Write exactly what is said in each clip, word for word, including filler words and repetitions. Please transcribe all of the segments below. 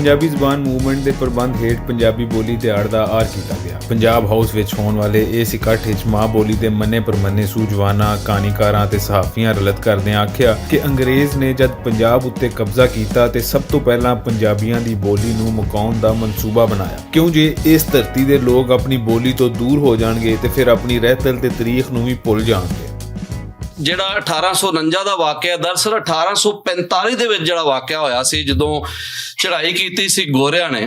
پنجابی زبان موومنٹ دے پربند ہیٹھ پنجابی بولی دیہاڑ دا آر کیتا گیا۔ پنجاب ہاؤس وچ ہون والے اس اکٹھ وچ ماں بولی دے منے پرمنے سوجواناں، کہانیکاراں تے صحافیاں رلت کردیاں آکھیا کہ انگریز نے جد پنجاب اُتے قبضہ کیتا تے سب توں پہلاں پنجابیاں دی بولی نوں مکاؤن دا منصوبہ بنایا، کیوں جے اس دھرتی دے لوگ اپنی بولی توں دور ہو جانگے تے فیر اپنی رہتل تے تاریخ نوں وی پل جانگے۔ جڑا اٹھارہ سو انجا دا واقعہ، دراصل اٹھارہ سو پینتالی دے وچ جڑا واقعہ ہویا سی، جدوں چڑھائی کیتی سی گوریاں نے،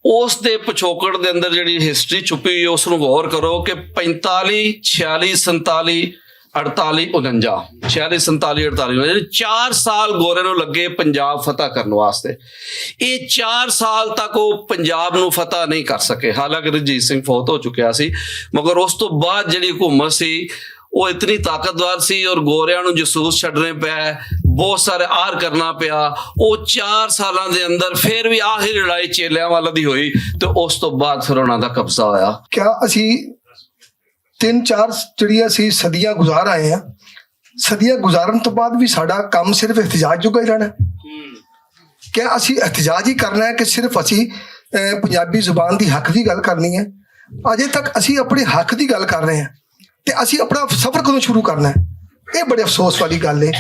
اس دے پچھوکڑ دے اندر جڑی ہسٹری چھپی ہوئی ہے، اس نوں غور کرو کہ پینتالی، چھیالی، سنتالی، اڑتالی، انجا، چھیالی، سنتالی، اڑتالی، انجا، یعنی چار سال گورے نوں لگے پنجاب فتح کرن واسطے۔ یہ چار سال تک وہ پنجاب نوں فتح نہیں کر سکے، حالانکہ رجیت سنگھ فوت ہو چکیا سی، مگر اس تو بعد جڑی حکومت سی، وہ اتنی طاقتور سی اور گوریاں نوں جسوس چھڈنے پے، بہت سارے آر کرنا پیا۔ وہ چار سالاں دے اندر پھر بھی آخری لڑائی چیلیاں والا دی ہوئی، تے اس تو بعد پھر انہاں دا قبضہ ہویا۔ کیا اسی تین چار جڑیاں سی صدیاں گزار آئے ہیں؟ صدیاں گزارن تو بعد بھی ساڈا کم صرف احتجاج جوگا ہی رہنا ہے؟ کیا اسی احتجاج ہی کرنا ہے کہ صرف اسی، اے، پنجابی زبان دی حق دی گل کرنی ہے؟ اجے تک اسی اپنے حق دی گل کر رہے ہیں، تے اسی اپنا سفر کدوں شروع کرنا ہے؟ یہ بڑے افسوس والی گل ہے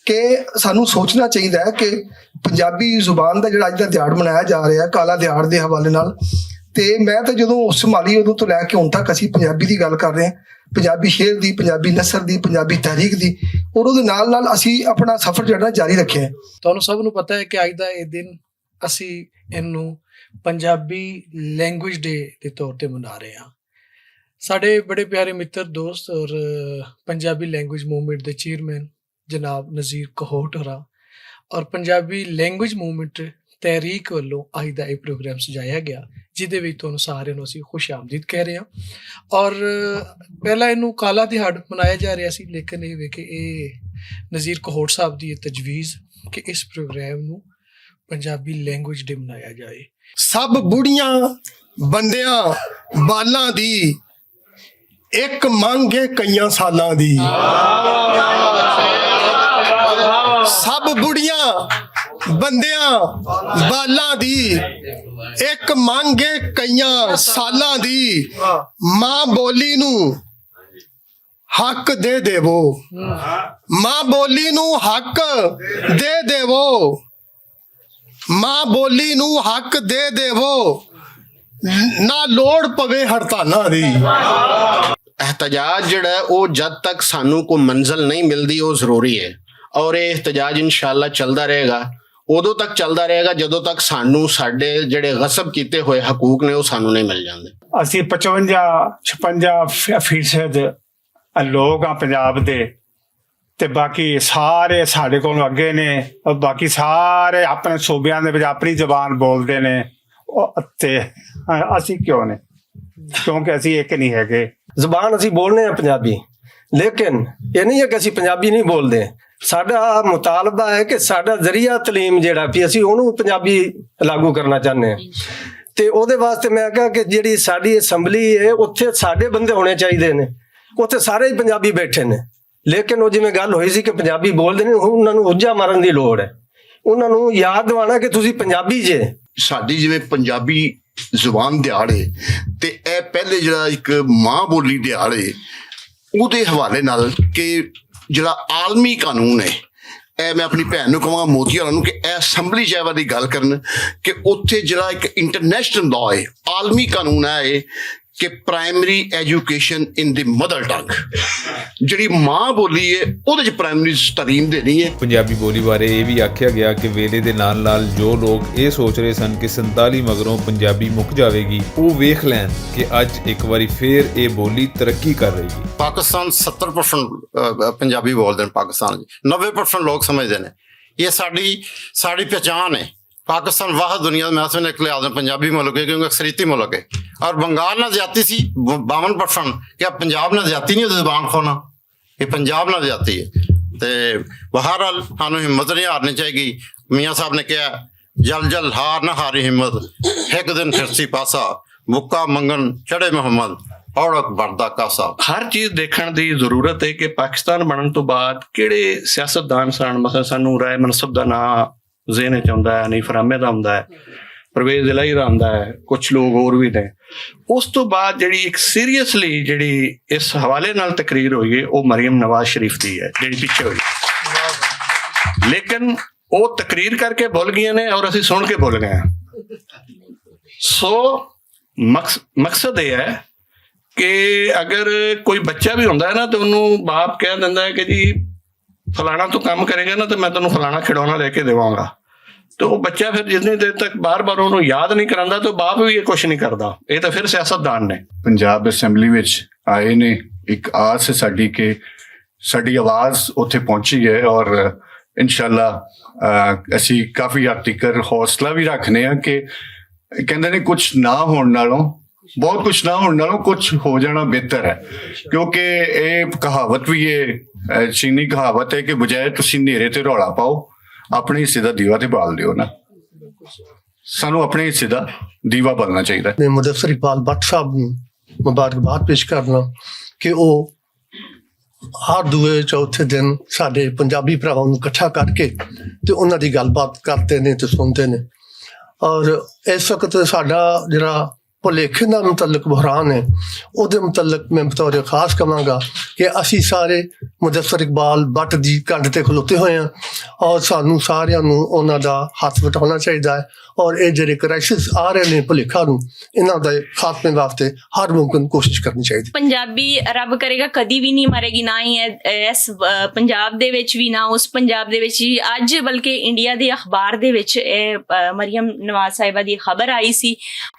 کہ سانوں سوچنا چاہیدا ہے کہ پنجابی زبان دا جڑا اج دا دیہاڑ منایا جا رہا ہے کالا دیہاڑ دے حوالے نال، تے میں تے جدوں اس سنبھالی ادوں تو لے کے ہن تک اسی پنجابی دی گل کر رہے ہیں، پنجابی شعر دی، پنجابی نثر دی، پنجابی تحریک دی، اور اودے نال نال اسی اپنا سفر جڑا جاری رکھیا ہے۔ تانوں سب نوں پتہ ہے کہ اج دا یہ دن اسی اینوں پنجابی لینگویج ڈے دے طور تے منا رہے ہاں۔ ساڈے بڑے پیارے متر دوست اور پنجابی لینگویج موومنٹ دے چیئرمین جناب نذیر کہوٹ ہوراں اور پنجابی لینگویج موومنٹ تحریک ولوں اج دا یہ پروگرام سجایا گیا، جس دے وچ تانوں سارے نوں اسی خوش آمدید کہہ رہے ہاں۔ اور پہلا اینوں کالا دیہاڑ منایا جا رہا سی، لیکن یہ ویکھے یہ نذیر کہوٹ صاحب دی یہ تجویز کہ اس پروگرام نوں پنجابی لینگویج ڈے منایا جائے۔ سب بڑیاں بندیاں بالاں دی اک منگ ہے کئیاں سالاں دی۔ سب بڑیاں بندیاں بالاں دی اک منگ ہے کئیاں سالاں دی۔ ماں بولی نو حق دے دیو، ماں بولی نو حق دے دیو، ماں بولی نو حق دے دیو، نہ لوڑ پوے ہڑتالاں دی۔ احتجاج جڑا ہے، او جد تک سانوں کوئی منزل نہیں ملدی، او ضروری ہے۔ اور یہ احتجاج انشاءاللہ چلدا رہے گا، ادوں تک چلدا رہے گا جدوں تک سانوں ساڈے جڑے غصب کیتے ہوئے حقوق نے، او سانوں نہیں مل جاندے۔ اسی پچونجا چھپنجا فیصد لوگ ہاں پنجاب دے، تے باقی سارے ساڈے کولوں اگے نے، اور باقی سارے اپنے صوبیاں دے وچ اپنی زبان بولدے نے۔ او تے اسی کیوں نے؟ کیونکہ اسی ایک نہیں ہے کہ زبان اسی بولنے ہیں پنجابی، لیکن یہ نہیں ہے کہ اسی پنجابی نہیں بولدے۔ ساڈا مطالبہ ہے کہ ساڈا ذریعہ تعلیم جیڑا پی اسی اونوں پنجابی لاگو کرنا چاہنے ہیں۔ تے او دے واسطے میں کہا کہ جیڑی ساڈی اسمبلی ہے، اتھے ساڈے بندے ہونے چاہیدے نے، اتھے سارے ہی پنجابی بیٹھے نے۔ لیکن او جویں گل ہوئی سی کہ پنجابی بولدے نہیں، انہاں نوں اجا مارن دی لوڑ ہے، انہاں نوں یاد دوانا کہ تسی پنجابی جے۔ ساڈی جویں پنجابی زبان دیہاڑ ہے، تے اے پہلے جڑا ایک ماں بولی دیہاڑ ہے، اودے حوالے نال کہ جڑا عالمی قانون ہے، اے میں اپنی بھن نوں کہواں موتی والا نوں کہ اے اسمبلی جائے والی گل کرن کہ اوتھے جڑا ایک انٹرنیشنل لا ہے، عالمی قانون ہے کہ پرائمری ایجوکیشن ان دی مدر ٹنگ، جڑی ماں بولی ہے، اودے چ پرائمری تعلیم دینی ہے۔ پنجابی بولی بارے یہ بھی آکھیا گیا کہ ویلے دے نال نال جو لوگ یہ سوچ رہے سن کہ سنتالی مگروں پنجابی مک جاوے گی، وہ ویکھ لین کہ اج ایک واری فیر یہ بولی ترقی کر رہی ہے۔ پاکستان ستر پرسنٹ پنجابی بولدے نے، پاکستان وچ نوے پرسنٹ لوگ سمجھدے نے۔ یہ ساڈی ساڈی پہچان ہے۔ پاکستان واحد دنیا میں اس ویلے ایک لحاظ میں پنجابی ملک ہے، کیونکہ اکثریتی ملک ہے۔ اور بنگال نہ زیادتی سی باون پرسنٹ، کیا پنجاب نہ زیادتی نہیں ہوتی زبان کھونا؟ یہ پنجاب نہ زیادتی ہے۔ تے بہرحال سانوں ہمت نہیں ہارنی چاہیے۔ میاں صاحب نے کہا، جل جل ہار نہ ہاری ہمت، ایک دن پھر سی پاسا، مکا منگن چڑھے محمد، اوڑک بھردا کاسا۔ ہر چیز دیکھن دی ضرورت ہے کہ پاکستان بنن تو بعد کیڑے سیاستدان سن، مثلا سانوں رائے منصب دا نام ذہن چ آؤندا ہے، حنیف رحمے دا ہوندا ہے، پرویز الہی دا ہوندا ہے، کچھ لوگ ہور وی نے۔ اس تو بعد جڑی ایک سیریسلی جڑی اس حوالے نال تقریر ہوئی ہے، وہ مریم نواز شریف دی ہے، جڑی پیچھے ہوئی۔ لیکن وہ تقریر کر کے بھول گئے نے اور اسی سن کے بھول گئے ہیں۔ سو مقص-، مقصد یہ ہے کہ اگر کوئی بچہ بھی ہوندا ہے نا، تو انہوں باپ کہہ دیندا ہے کہ جی، فلانا تو کام کرے گا نا، تو میں تینوں فلانا کھلونا لے کے دیواں گا۔ تو وہ بچہ پھر جتنی دیر تک بار بار انہوں یاد نہیں کراندا، تو باپ بھی یہ کچھ نہیں کردا۔ یہ تو پھر سیاستدان نے۔ پنجاب اسمبلی وچ آئے نے، ایک آس ہے ساڈی کہ ساڈی آواز اوتھے پہنچی ہے، اور انشاءاللہ، آ، اسی کافی حد تک حوصلہ بھی رکھنے ہاں کہ کہندے نے کچھ نہ ہون نالوں، بہت کچھ نہ ہون نالوں کچھ ہو جانا بہتر ہے، کیونکہ اے کہاوت بھی ہے، اے چینی کہاوت ہے کہ بجائے تسی نیرے تے رولا پاؤ، اپنے حصے دا دیوا تے بال دیو نا۔ سانو اپنے حصے دا دیوا بلنا چاہیے۔ میں مدثر اقبال بٹ صاحب نوں مبارکباد پیش کرنا کہ او ہر دوئے چوتھے دن ساڈے پنجابی بھراواں نوں اکٹھا کر کے تے انہاں دی گل بات کردے نے تے سنتے نے۔ اور اس وقت ساڈا جڑا بھلیکے نال متعلق بحران ہے، اودے متعلق میں بطور خاص کہاں گا کہ اسی سارے مدثر اقبال بٹ دی کنڈ تے کھلوتے ہوئے ہیں اور سانوں ساریاں نوں انہاں دا ہاتھ وٹھانا چاہیدا ہے۔ اور اے جڑے کرائسس آ رہے نے بھلیکا نوں، انہاں دے خاتمے واسطے ہر ممکن کوشش کرنی چاہیدی۔ پنجابی رب کرے گا کدی بھی نہیں مرے گی، نہ ہی اے-، اس، آ، پنجاب دے وچ بھی، نہ اس پنجاب دے وچ ہی۔ اج بلکہ انڈیا دے اخبار دے وچ اے، آ، مریم نواز صاحبہ دی خبر آئی سی،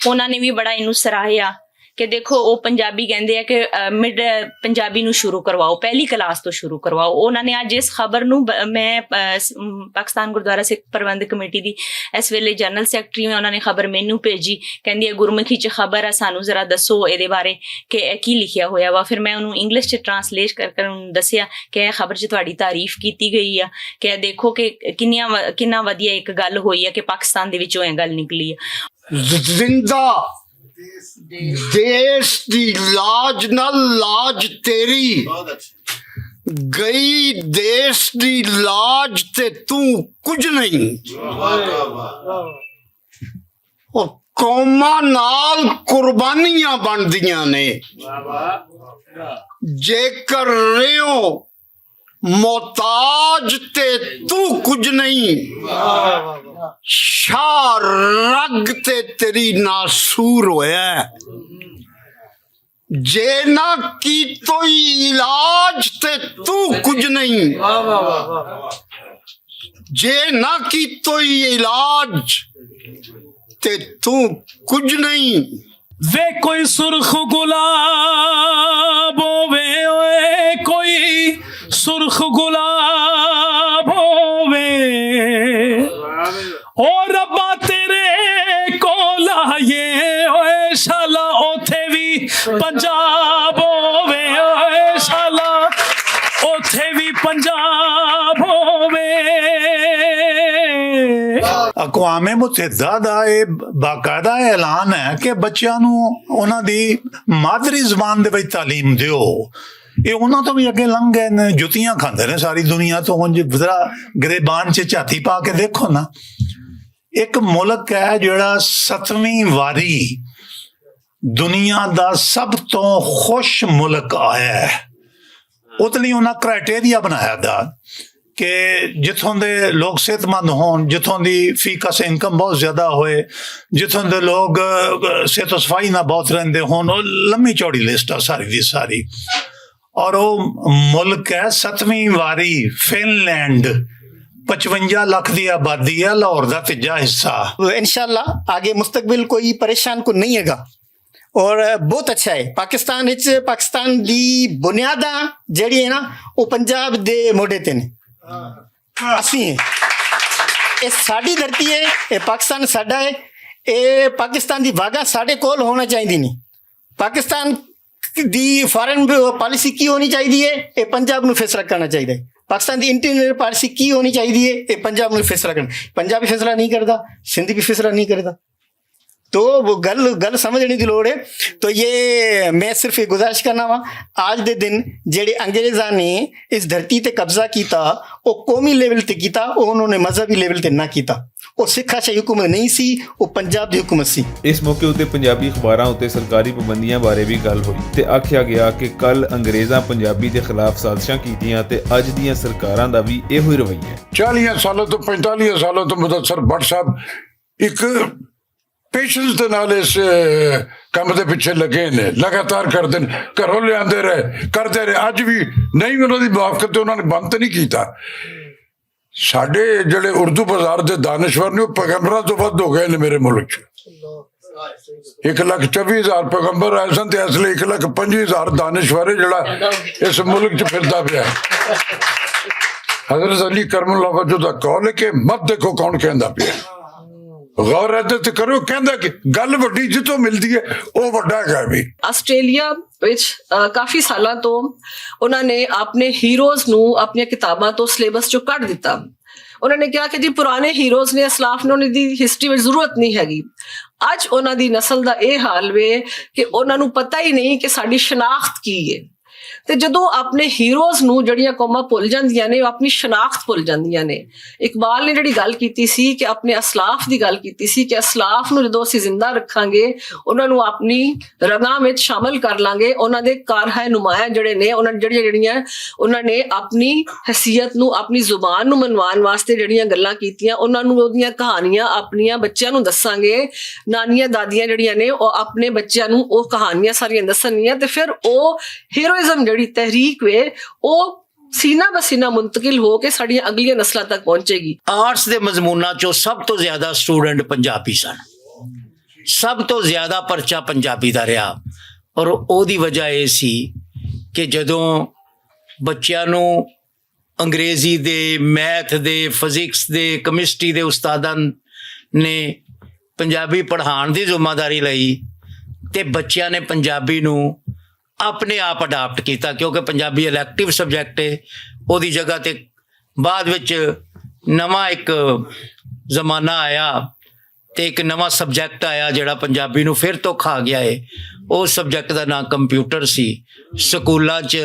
انہاں نے بھی بڑا اینوں سراہیا کہ دیکھو، او پنجابی کہندے آ کہ، آ، مڈ پنجابی نوں شروع کرواؤ، پہلی کلاس تو شروع کرواؤ۔ انہاں نے اج اس خبر نوں ب-، میں، آ، س-، م، پاکستان گردوارا سکھ پربندھ کمیٹی دی اس ویلے جنرل سیکرٹری، انہاں نے خبر مینوں بھیجی، کہندی ہے، "گرمکھی چ خبر آ، سانوں ذرا دسو اے دے بارے کہ اے کی لکھیا ہویا وا۔" پھر میں انہوں انگلش چ ٹرانسلیٹ کر کے انہوں دسیا کہ اے خبر چ تہاڈی تعریف کیتی گئی آ، کہ اے دیکھو کہ کنیاں و-، کنا ودیا ایک گل ہوئی آ کہ پاکستان دے وچوں اے گل نکلی آ۔ زندہ دیش دی لاج نال لاج تیری، گئی دیش دی لاج تے توں کچھ نہیں۔ او قوماں نال قربانیاں بندیاں نے، جے کر رہے ہو محتاج تے توں کچھ نہیں۔ شاہ رگ تے تیری ناسور ہویا ہے۔ جے نہ کی توئی علاج تے توں کچھ نہیں۔ جے نہ کی توئی علاج تے توں کچھ نہیں۔ وے کوئی سرخ گلاب ہووے، اوئے کوئی سرخ گلاب ہووے، او ربا تیرے کول آئیے، اوئے شالا اوتھے وی پنجاب ہووے، اوئے شالا اوتھے وی پنجاب ہووے۔ اقوام متحدہ دا یہ باقاعدہ اعلان ہے کہ بچیاں نوں انہاں دی مادری زبان دے وچ تعلیم دیو۔ یہ انہاں تو بھی اگے لنگھ گئے نے، جتیاں کھاندے نے ساری دنیا تو۔ ہن جے ذرا گریبان چ جھاتی پا کے دیکھو نا، ایک ملک ہے جڑا ستویں واری دنیا دا سب تو خوش ملک آیا ہے۔ اتلی انہاں کرائٹیریا بنایا دا کہ جتھوں دے لوگ صحت مند ہون، جتھوں دی فی کس انکم بہت زیادہ ہوئے، جتھوں دے لوگ، آ، صحت و صفائی نہ بہت رہندے ہون، او لمبی چوڑی لسٹ آ ساری دی ساری۔ اور او ملک ہے ستویں واری فن لینڈ، پچونجا لکھ دی آبادی ہے، لاہور دا تیجا حصہ۔ انشاءاللہ آگے مستقبل کوئی پریشان کو نہیں ہے گا۔ اور بہت اچھا ہے، پاکستان وچ پاکستان دی بنیاداں جڑی ہے نا، وہ پنجاب دے موڈے تے نے۔ اسی ہیں، یہ ساڈی دھرتی ہے، یہ پاکستان ساڈا ہے۔ یہ پاکستان دی واگاں ساڈے کول ہونا چاہیے نہیں۔ پاکستان دی فارن پالیسی کی ہونی چاہیے ہے، یہ پنجاب نو فیصلہ کرنا چاہیے۔ پاکستان دی انٹرنل پالیسی کی ہونی چاہیے ہے، یہ پنجاب نو فیصلہ کرنا۔ پنجاب بھی فیصلہ نہیں کرتا، سندھ بھی فیصلہ نہیں کرتا۔ تو وہ گل گل سمجھنے دی لوڑ ہے۔ تو یہ میں صرف یہ گزارش کرنا وا، آج دے دن جڑے انگریزاں نے اس دھرتی تے قبضہ کیتا، وہ قومی لیول تے کیتا، وہ انہوں نے مذہبی لیول تے نہ کیتا۔ وہ سکھ آشائی حکومت نہیں سی، وہ پنجاب دی حکومت سی۔ اس موقع اتے پنجابی اخباراں اتے سرکاری پابندیاں بارے بھی گل ہوئی تے آکھیا گیا کہ کل انگریزاں پنجابی دے خلاف سازشاں کیتیاں تے اج دیاں سرکاراں دا بھی ایہو ہی رویہ ہے۔ چالیاں سالوں تو، پینتالیاں سالوں تو مدثر بٹ صاحب ایک پیشنس دے نال اس، اے، کم دے پیچھے لگے نے، لگاتار کردے نے، گھروں لے آندے رہے، کردے رہے، اج بھی نہیں انہاں دی موافقت تے انہاں نے بند تے نہیں کیتا۔ ساڈے جڑے اردو بازار دے دانشور نے، وہ پیغمبراں تو ود ہو گئے نے میرے ملک چ۔ ایک لاکھ چوبی ہزار پیغمبر آئے سن، تے اس لیے ایک لاکھ پنجی ہزار دانشور ہے جڑا اس ملک چ پھردا پیا ہے۔ حضرت علی کرم اللہ وجہ دا قول ہے کہ مت دیکھو کون کہندا پیا ہے۔ غور ادھر تے کرو، کہندا کہ گل وڈی جتوں ملدی ہے، او وڈا ہے بھی۔ آسٹریلیا وچ، آ، کافی سالاں تو انہاں نے اپنے ہیروز نوں اپنیاں کتاباں تو سلیبس چوں کڈ دتا۔ انہاں نے کہا کہ جی پرانے ہیروز نے، اسلاف نے، انہاں دی ہسٹری وچ ضرورت نہیں ہے گی۔ اج انہاں دی نسل دا اے حال وے کہ انہاں نوں پتہ ہی نہیں کہ ساڈی شناخت کی ہے۔ تے جدوں اپنے ہیروز نوں جڑیاں قوماں بھل جاندیاں نے، او اپنی شناخت بھل جاندیاں نے۔ اقبال نے جڑی گل کیتی سی کہ اپنے اسلاف دی گل کیتی سی کہ اسلاف نوں جدوں اسی زندہ رکھاں گے، انہاں نوں اپنی رگاں وچ شامل کر لاں گے، انہاں دے کارہائے نمایاں جڑے نے، انہاں جڑیاں جڑیاں انہاں نے اپنی حیثیت نوں، اپنی زبان نوں منوان واسطے جڑیاں گلاں کیتیاں، انہاں نوں اودیاں کہانیاں اپنیاں بچیاں نوں دساں گے۔ نانیاں دادیاں جڑیاں نے، او اپنے بچیاں نوں او کہانیاں ساریاں دسنیاں تے فیر او ہیروئزم جڑی تحریک وے، او سینہ بہ سینہ منتقل ہو کے ساڈیاں اگلیاں نسلاں تک پہنچے گی۔ آرٹس دے مضموناں چوں سب تو زیادہ سٹوڈنٹ پنجابی سن، سب تو زیادہ پرچہ پنجابی دا رہیا۔ اور او دی وجہ اے سی کہ جدوں بچیاں نوں انگریزی دے، میتھ دے، فزکس دے، کیمسٹری دے استاداں نے پنجابی پڑھان دی ذمہ داری لئی تے بچیاں نے پنجابی نوں اپنے آپ اڈاپٹ کیتا، کیونکہ پنجابی الیکٹیو سبجیکٹ ہے۔ اوہدی جگہ تے بعد وچ نواں اک زمانہ آیا تے اک نواں سبجیکٹ آیا جیہڑا پنجابی نوں فیر تو کھا گیا ہے۔ او سبجیکٹ دا ناں کمپیوٹر سی۔ سکولاں چ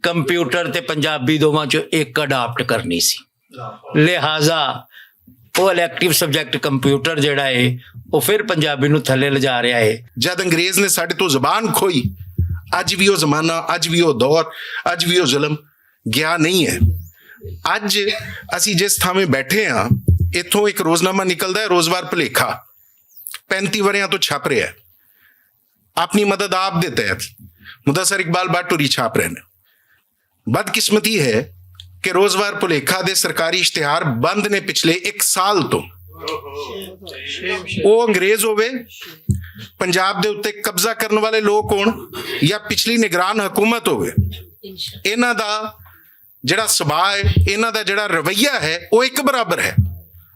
کمپیوٹر تے پنجابی دوواں چ اک اڈاپٹ کرنی سی۔ لہذا او الیکٹیو سبجیکٹ کمپیوٹر جیہڑا ہے، او فیر پنجابی نوں تھلے لجا رہیا ہے۔ جد انگریز نے ساڈے توں زبان کھوئی، اج وی او زمانہ، اج وی او دور، اج وی او ظلم گیا نہیں ہے۔ اج اسی جس تھاویں بیٹھے ہاں، اتھوں ایک روزنامہ نکلدا ہے، روزوار پلیکھا، پینتی وریاں تو چھپ رہیا ہے۔ اپنی مدد آپ دے تحت مدثر اقبال بٹ ہوری چھاپ رہے نے۔ بدقسمتی ہے کہ روزوار پلیکھا دے سرکاری اشتہار بند نے پچھلے ایک سال تو۔ او انگریز ہووے، پنجاب دے اُتے قبضہ کرن والے لوک ہون، یا پچھلی نگران حکومت ہووے، انہاں دا جڑا سبھا ہے، انہاں دا جڑا رویہ ہے، او اک برابر ہے۔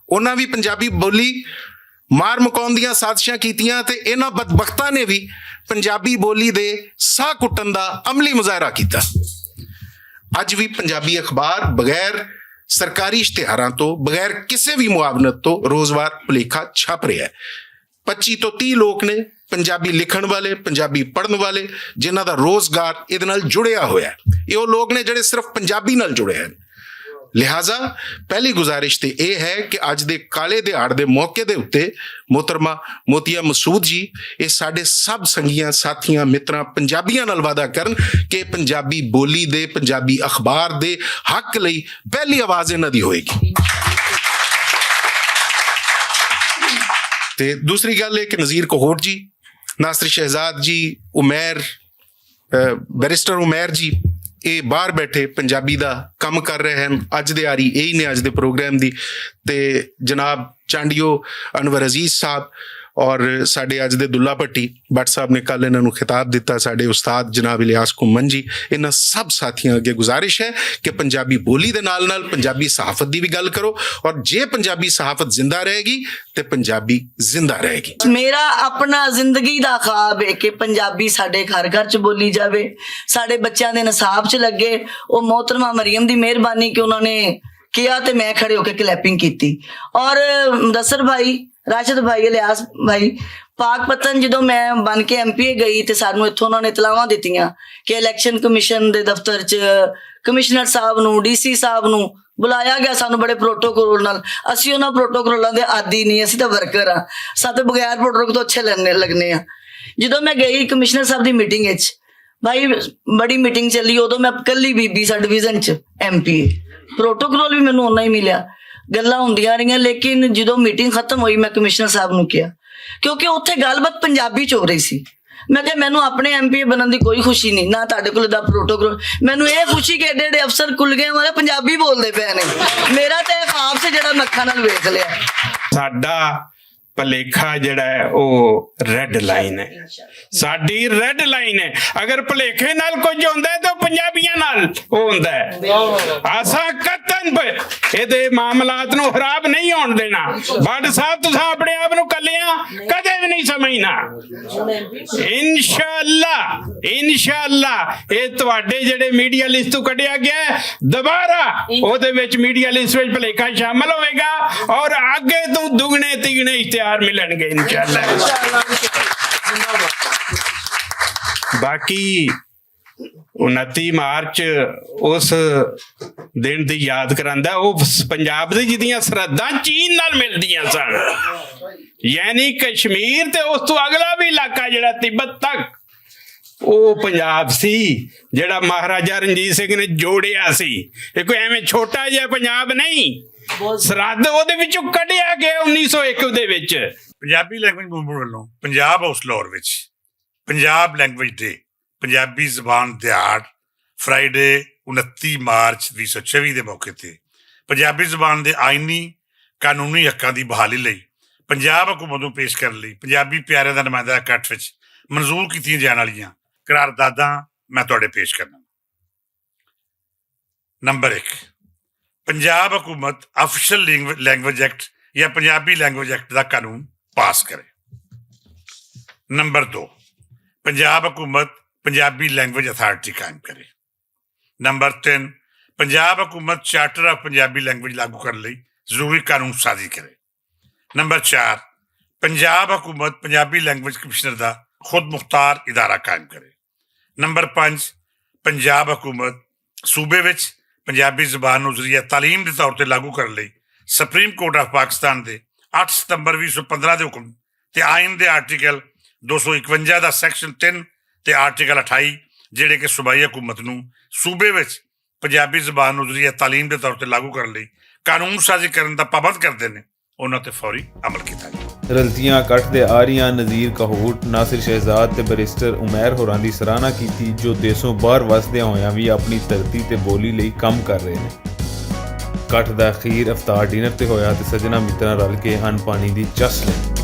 انہاں وی پنجابی بولی مار مکاون دیاں سازشاں کیتیاں تے انہاں بدبختاں نے وی پنجابی بولی دے ساہ کٹن دا عملی مظاہرہ کیتا۔ اج وی پنجابی اخبار بغیر سرکاری اشتہاراں تو، بغیر کسے وی معاونت تو روزوار پلیکھا چھپ رہیا ہے۔ پچی تو تی لوک نے پنجابی لکھن والے، پنجابی پڑھن والے، جنہاں دا روزگار اے دے نال جڑیا ہویا ہے۔ اے او لوک نے جڑے صرف پنجابی نال جڑے ہیں۔ لہذا پہلی گزارش تے اے ہے کہ اج دے کالے دیہاڑ دے موقع دے اُتے محترمہ موتیا مسعود جی، اے ساڈے سب سنگیاں، ساتھیاں، متراں، پنجابیاں نال وعدہ کرن کہ پنجابی بولی دے، پنجابی اخبار دے حق لئی پہلی آواز انہاں دی ہوئے گی۔ تے دوسری گل ہے کہ نذیر کوہوٹ جی، ناصر شہزاد جی، عمیر، اے، بیرسٹر عمیر جی، اے باہر بیٹھے پنجابی دا کم کر رہے ہیں۔ اج دے آری اے ہی نے اج دے پروگرام دی۔ تے جناب چانڈیو انور عزیز صاحب اور ساڈے اج دے دلہ پٹی بٹ صاحب نے کل انہاں نوں خطاب دتا، ساڈے استاد جناب الیاس کمن جی، انہاں سب ساتھیاں اگے گزارش ہے کہ پنجابی بولی دے نال نال پنجابی صحافت دی بھی گل کرو، اور جے پنجابی صحافت زندہ رہے گی تے پنجابی زندہ رہے گی۔ میرا اپنا زندگی دا خواب ہے کہ پنجابی ساڈے گھر گھر چ بولی جاوے، ساڈے بچیاں دے نصاب چ لگے۔ او محترمہ مریم دی مہربانی کہ انہوں نے کیا تے میں کھڑے ہو کے کلیپنگ کیتی۔ اور مدثر بھائی، راشد بھائی، الیاس بھائی، پاک پتن جدوں میں بن کے ایم پی اے گئی تے سانوں اتھوں انہاں نے اطلاعاں دتیاں کہ الیکشن کمیشن دے دفتر چ کمشنر صاحب نوں، ڈی سی صاحب نوں بلایا گیا۔ سانوں بڑے پروٹوکول نال، اسی انہاں پروٹوکولاں دے عادی نہیں، اسی تاں ورکر ہاں، ساتے بغیر پروٹوکول تو اچھے لگنے لگنے ہاں۔ جدوں میں گئی کمشنر صاحب دی میٹنگ وچ، بھائی، بڑی میٹنگ چلی، ادوں میں کلی بی بی سب ڈویژن چ ایم پی اے، پروٹوکول بھی مینوں اُنا ہی ملیا۔ گلاں ہوندیاں رہیاں، لیکن جدوں میٹنگ ختم ہوئی، میں کمشنر صاحب نوں کہیا، کیونکہ اتھے گل بات پنجابی چ ہو رہی سی۔ میں کہیا، مینوں اپنے ایم پی اے بنن دی کوئی خوشی نہیں، نہ تہاڈے کول دا پروٹوکول۔ مینوں اے خوشی کہ ایڈے ایڈے افسر کل گئے ہمارے پنجابی بولدے پے نے۔ میرا تے خواب سے جڑا میں اکھاں نال ویکھ لیا۔ ساڈا پلیکھا جڑا ہے، او ریڈ لائن ہے۔ ساڈی ریڈ لائن ہے۔ اگر پلیکھے نال کچھ ہوندا ہے، تو پنجابیاں نال او ہوندا ہے۔ اساں قطعاً پ-، اے دے معاملات نوں خراب نہیں ہون دینا۔ بٹ صاحب، تساں اپنے آپ نوں کلیاں کدے بھی نہیں سمجھنا۔ انشاءاللہ، انشاءاللہ، اے تواڈے جڑے میڈیا لسٹ تو کڈیا گیا ہے، دوبارہ او دے وچ میڈیا لسٹ وچ پلیکھا شامل ہوئے گا، اور اگے تو دگنے تگنے اشتہار ملن گے انشاءاللہ۔ باقی انتی مارچ اس دن دی یاد کراندا، او پنجاب دی جدیاں سرحداں چین نال ملدیاں سن، یعنی کشمیر تے اس تو اگلا بھی علاقہ جڑا تبت تک، او پنجاب سی، جڑا مہاراجا رنجیت سنگھ نے جوڑیا سی۔ یہ کوئی ایویں چھوٹا جہا پنجاب نہیں، سرحد او دے وچوں کڈیا گیا انیس سو ایک دے وچ۔ پنجابی لینگویج موومنٹ ولوں پنجاب ہاؤس لاہور وچ پنجاب لینگویج ڈے، پنجابی زبان دیہاڑ، فرائیڈے، انتی مارچ ویہہ سو چوی دے موقع تے پنجابی زبان دے آئینی قانونی حقاں دی بحالی لئی پنجاب حکومت نوں پیش کرن لئی پنجابی پیاریاں دا نمائندہ اکٹھ وچ منظور کیتیاں جان والیاں قرارداداں میں تہاڈے پیش کرنا۔ نمبر ایک، پنجاب حکومت آفیشل لینگو-، لینگویج ایکٹ یا پنجابی لینگویج ایکٹ دا قانون پاس کرے۔ نمبر دو، پنجاب حکومت پنجابی لینگویج اتھارٹی قائم کرے۔ نمبر تین، پنجاب حکومت چارٹر آف پنجابی لینگویج لاگو کرنے لئی ضروری قانون سازی کرے۔ نمبر چار، پنجاب حکومت پنجابی لینگویج کمشنر دا خود مختار ادارہ قائم کرے۔ نمبر پنج، پنجاب حکومت صوبے وچ پنجابی زبان نوں ذریعہ تعلیم دے طور تے لاگو کرن لئی سپریم کورٹ آف پاکستان دے اٹھ ستمبر ویہہ سو پندرہ دے حکم تے آئین دے آرٹیکل دو سو اکونجا دا سیکشن تین تے آرٹیکل اٹھائی، جڑے کہ صوبائی حکومت نوں صوبے وچ پنجابی زبان نوں ذریعہ تعلیم دے طور تے لاگو کرن لئی قانون سازی کرن دا پابند کردے نے، انہاں تے فوری عمل کیتا جائے۔ رلتیاں کٹھ دے آ رہیاں نذیر کہوٹ، ناصر شہزاد تے بیرسٹر عمیر ہوراں دی سراہنا کیتی، جو دیسوں باہر وسدیاں ہویاں وی اپنی دھرتی تے بولی لئی کم کر رہے نے۔ کٹھ دا اخیر افطار ڈنر تے ہویا تے سجنا متراں رل کے ان پانی دی چس لئی۔